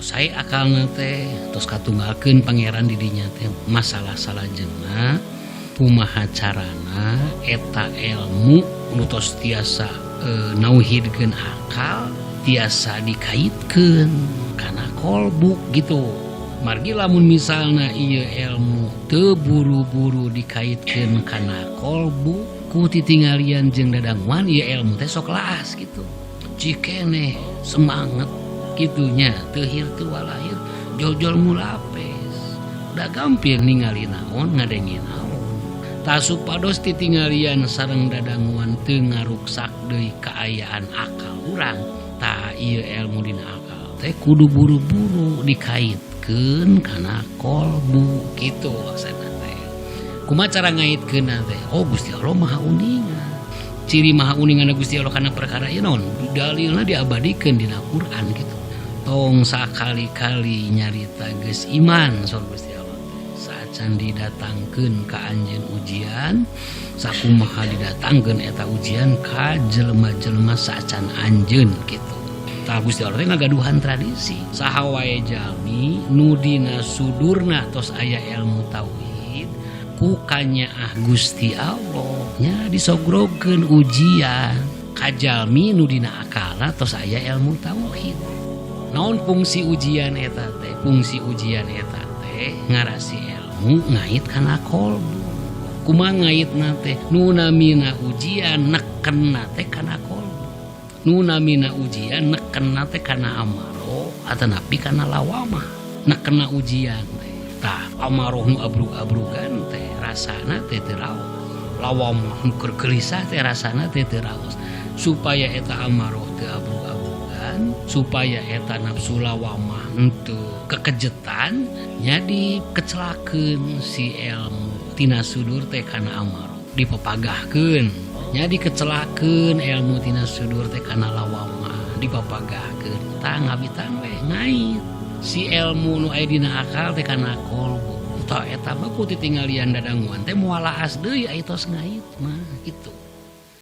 Tos sae akalna teh tos katunggalkeun Pangeran di dinya teh masalah salajengna kumaha carana eta elmu nu tos tiasa nauhidkeun akal tiasa dikaitkeun kana kolbu gitu. Margi lamun misalna ieu elmu teu buru-buru dikaitkeun kana kolbu ku titinggalian jeung dadanguan ieu elmu teh sok laas gitu. Cikeneh semangat gitunya teu hir teu walahir jol-jol mulapes da gampil ningali naon ngadenge naon. Tah supados titinggalian sareng dadanguan teu ngaruksak deui kaayaan akal urang, tah ieu elmu dina akal teh kudu buru-buru dikaitkeun kana kolbu kitu maksudna teh. Kumaha cara ngaitkeunna teh? Oh, Gusti Allah Maha Uninga. Ciri Maha Uninga Gusti Allah kana perkara ieu naon? Dalilna diabadikeun dina Quran gitu. Tong sakali-kali nyarita geus iman saur Gusti Allah teh. Saacan didatangkeun ka anjeun ujian, sakumaha didatangkeun eta ujian ka jelema-jelema saacan anjeun kitu. Tah Gusti Allah teh ngagaduhan tradisi. Saha wae jalmi nu dina sudurna tos aya ilmu tauhid ku kanyaah Gusti Allah nya disogrokeun ujian ka jalmi nu dina akalna tos aya ilmu tauhid. Naon fungsi ujian eta teh? Fungsi ujian eta teh ngarasi ilmu ngait kana kolbu. Kumaha ngaitna teh? Nu namina ujian nekenna teh kana kolbu. Nu namina ujian nekenna teh kana amaroh atanapi kana lawamah. Nekenna ujian teh. Tah amaroh nu abrug-abrugan teh rasana teh teu raos. Lawamah nu keur gelisah teh rasana teh teu raos. Supaya eta amaroh teu abrug-abrugan, supaya eta nafsu lawamah henteu kekejetan, nya dikecelakeun si ilmu tina sudur teh kana amaroh, dipapagahkeun. Nya dikecelakeun ilmu tina sudur teh kana lawamah, dipapagahkeun. Tah ngabitan we ngait si ilmu nu aya dina akal teh kana kolbu. Tah eta mah ku titinggalian dadanguan teh moal laas deui aya tos ngait mah kitu.